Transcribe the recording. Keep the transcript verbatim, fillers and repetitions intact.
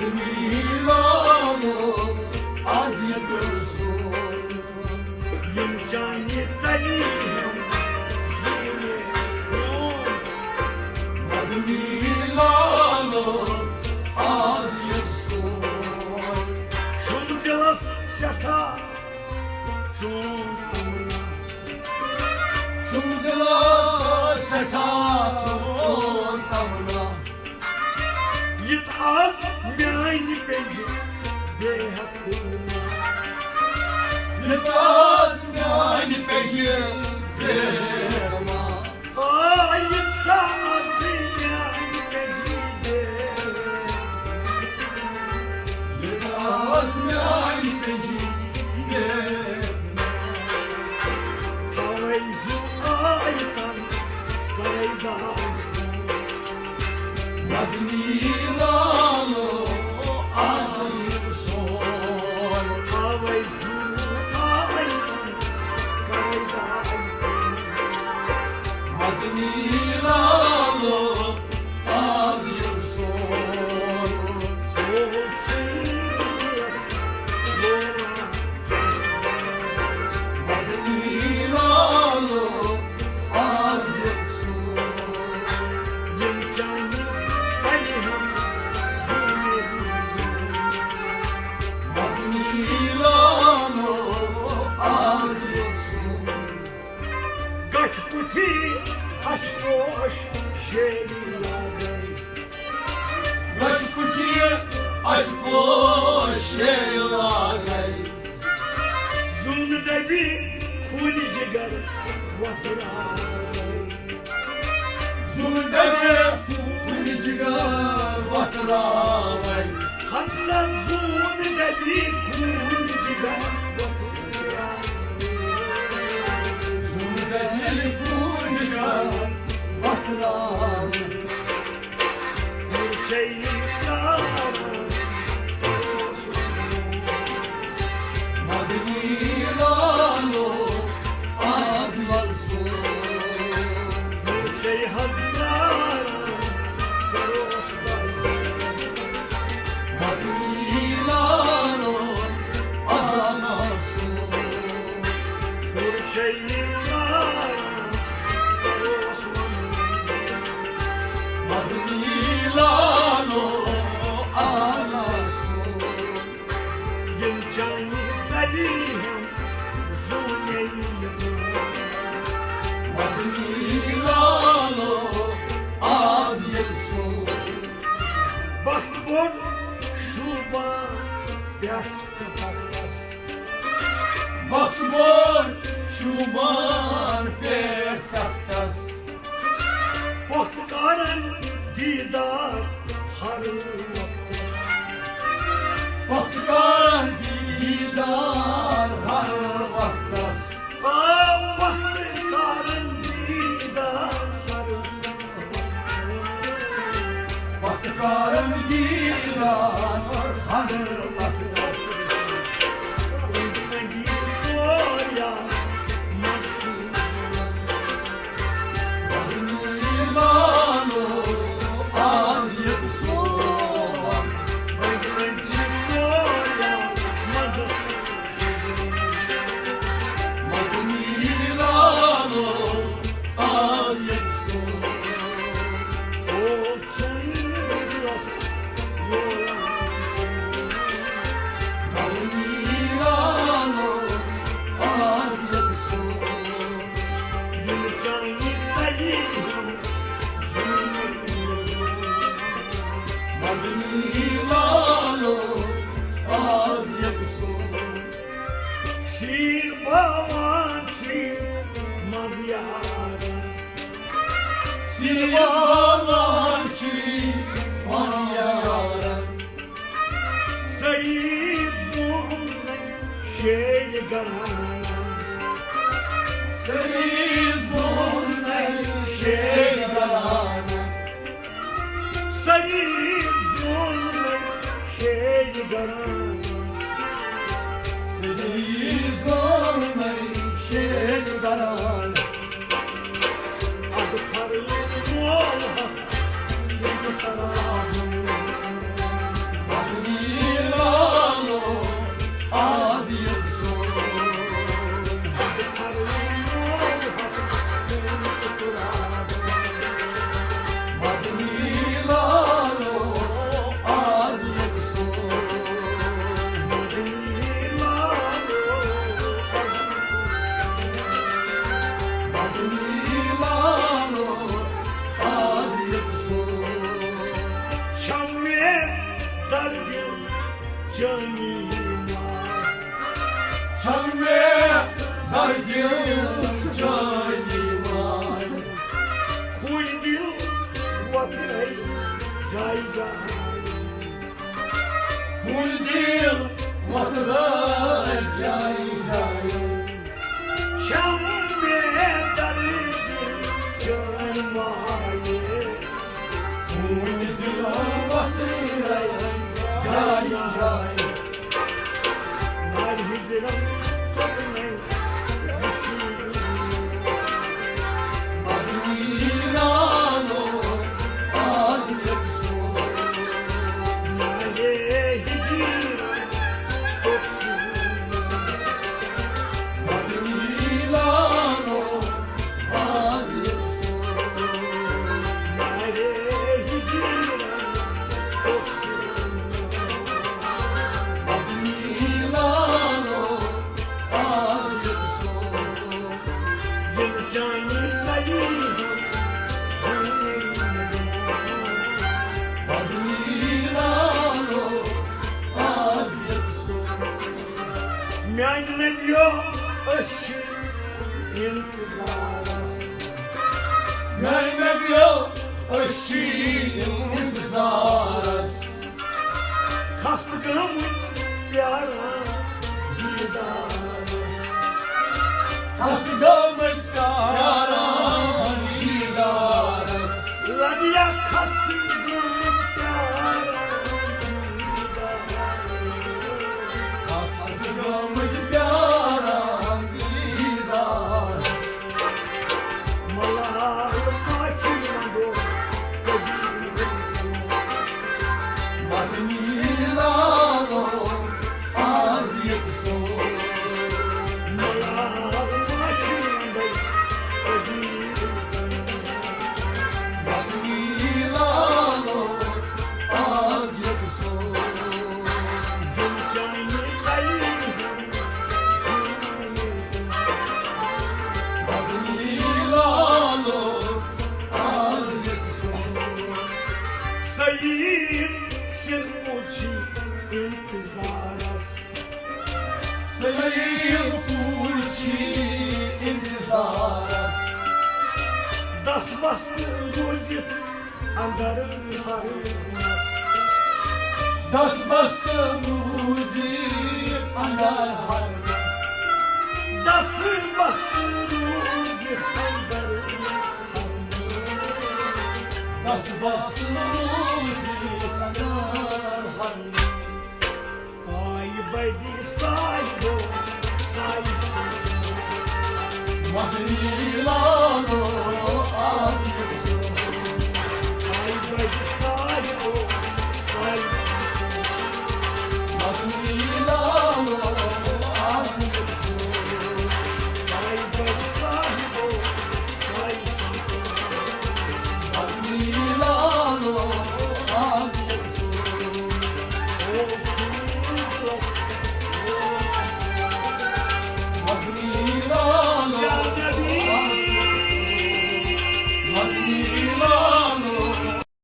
میٖلانو آز یہِ سون۔ یِم چانہِ ژَلہِ ہم زیٖنہِ برٛونٛہہ۔ مدنی لالو آز یہِ سون۔ چھُم دِلس سٮ۪ٹھاہ چون تمنا۔ چھُم دِلس سٮ۪ٹھاہ چون تمنا۔ یِتھ آز میانہِ پٮ۪نجہِ بے ہٮ۪کھ ہُرنا۔ یِتھ آز میانہِ پٮ۪نجہِ بے ہٮ۪کھ ہُرنا۔ آ، یِتھ سا آز میانہِ پٮ۪نجہِ بے ہٮ۪کھ ہُرنا۔ یِتھ آز میانہِ پٮ۪نجہِ بے ہٮ۪کھ ہُرنا۔ تھاوَے زُو آیتن کرے دار۔ مدنی لالو آز یہِ سون۔ تھاوَے زُو آیتن کرے دار۔ مدنی لالو آز یہِ سون۔ او سُنٛد مدنی لالو آز یہِ سون۔ یِم چانہِ ژَلہِ ہم زیٖنہِ۔ مدنی لالو آز یہِ سون۔ گچھ پُتھی اچھ پوش شیری لاگے۔ گچھ پُتھی اچھ پوش شیری لاگے۔ زُن دبی خوٗنہِ جگر وۄتھراوے۔ زُن دبی خوٗنہِ جگر وۄتھراوے۔ ہمسا زُن دبی خوٗنہِ جگر وۄتھراوے۔ زُن دبی خوٗنہِ جگر وۄتھراوے۔ مدنی لالو آز یہِ سون۔ مدنی لالو آز یہِ سون۔ مدنی لالو آز یہِ سون۔ یِم چانہِ ژَلہِ ہم زوٗنے یِم۔ مدنی لالو آز یہِ سون۔ بخت بوٚڑ شوٗبان پٮ۪ٹھ تختس۔ بخت بوٚڑ شوٗبان پٮ۪ٹھ تختس۔ پۄختہٕ کرن دیٖدار ہر وقتس۔ پۄختہٕ کرن دیٖدار ہر وقتس۔ آ، پۄختہٕ کرن دیٖدار ہر وقتس۔ پۄختہٕ کرن دیٖدار ہر وقتس۔ زندگی سوریا مشہور۔ مدنی لالو آز یہِ سون۔ مدنی سوریا مزس۔ مدنی لالو آز یہِ سون۔ او چھُم دِلس لولان۔ مدنی لالو آز یہِ سون۔ یِم چانہِ ژَلہِ ہم زوٗن۔ مدنی لالو آز یہِ سون۔ سیٖر باوان چھُے منٛزٕ یارن۔ سیٖر باوان چھُے منٛزٕ یارن۔ سعید زوٗن شیرِ گران۔ سعید زوٗن شیرِ گران۔ سعید زوٗن شیرِ گران۔ سعید زوٗن شیرِ گران۔ اَدٕ پھَرُن وول ہا ییٚتہِ ترازُن۔ دردِ چٲنی ماے۔ چھم مےٚ دردِ چٲنی ماے۔ خوٗنۍ دِل وۄتھرٲے جایہِ جایہِ۔ خوٗنۍ دِل وۄتھرٲے جایہِ جایہِ۔ چھم مےٚ دردِ چٲنۍ ماے۔ خوٗنۍ دِل وۄتھرٲے جایہِ جایہِ۔ نارِ ہِجرن ژوٚپ نَے وِسیٖل۔ مدنی لالو آز یَتھ سون۔ نارِ ہِجرن ژوٚپ سیٖل۔ مدنی لالو آز یَتھ سون۔ نارِ ہِجرن ژوٚپ سیٖل۔ مدنی لالو آز یَتھ سون۔ یِم چانہِ ژَلہِ ہُنٛد۔ مدنی لالو آز یَتھ سون۔ میانہِ نبیو، أسۍ چھِ اِنتظارس۔ میانہِ نبیو، أسۍ چھِ اِنتظارس۔ خستہٕ گٲمٕتۍ پیاران دیٖدارس۔ خستہٕ گٲمٕتۍ پیاران دیٖدارس۔ لَگیا خستہٕ گٲمٕتۍ پیاران دیٖدارس۔ خستہٕ گٲمٕتۍ پیاران دیٖدارس۔ ملال ماچھی منڈو قدیم۔ مدنی لالو آز یَتھ سون۔ ملال ماچھی منڈو قدیم۔ مدنی لالو آز یَتھ سون۔ یِم چانہِ ژَلہِ ہُنٛد۔ مدنی لالو آز یَتھ سون۔ سعید سِلپوٗ چھِ اِنتظارس۔ سعید سِلپوٗ چھِ اِنتظارس۔ دس بستہٕ روٗزِتھ اندر ہر۔ دس بستہٕ روٗزِتھ اندر ہر۔ دس بستہٕ روٗزِتھ اندر ہر۔ دس بستہٕ روٗزِتھ اندر ہر۔ پایہِ بٔڈِ صاحبو، صاحبو۔ مدنی لالو آز یَتھ سون۔ پایہِ بٔڈِ صاحبو، صاحبو۔ مدنی لالو آز یَتھ سون۔ پایہِ بٔڈِ صاحبو، صاحبو۔ مدنی لالو آز یَتھ سون۔ او خوٗبصوٗرت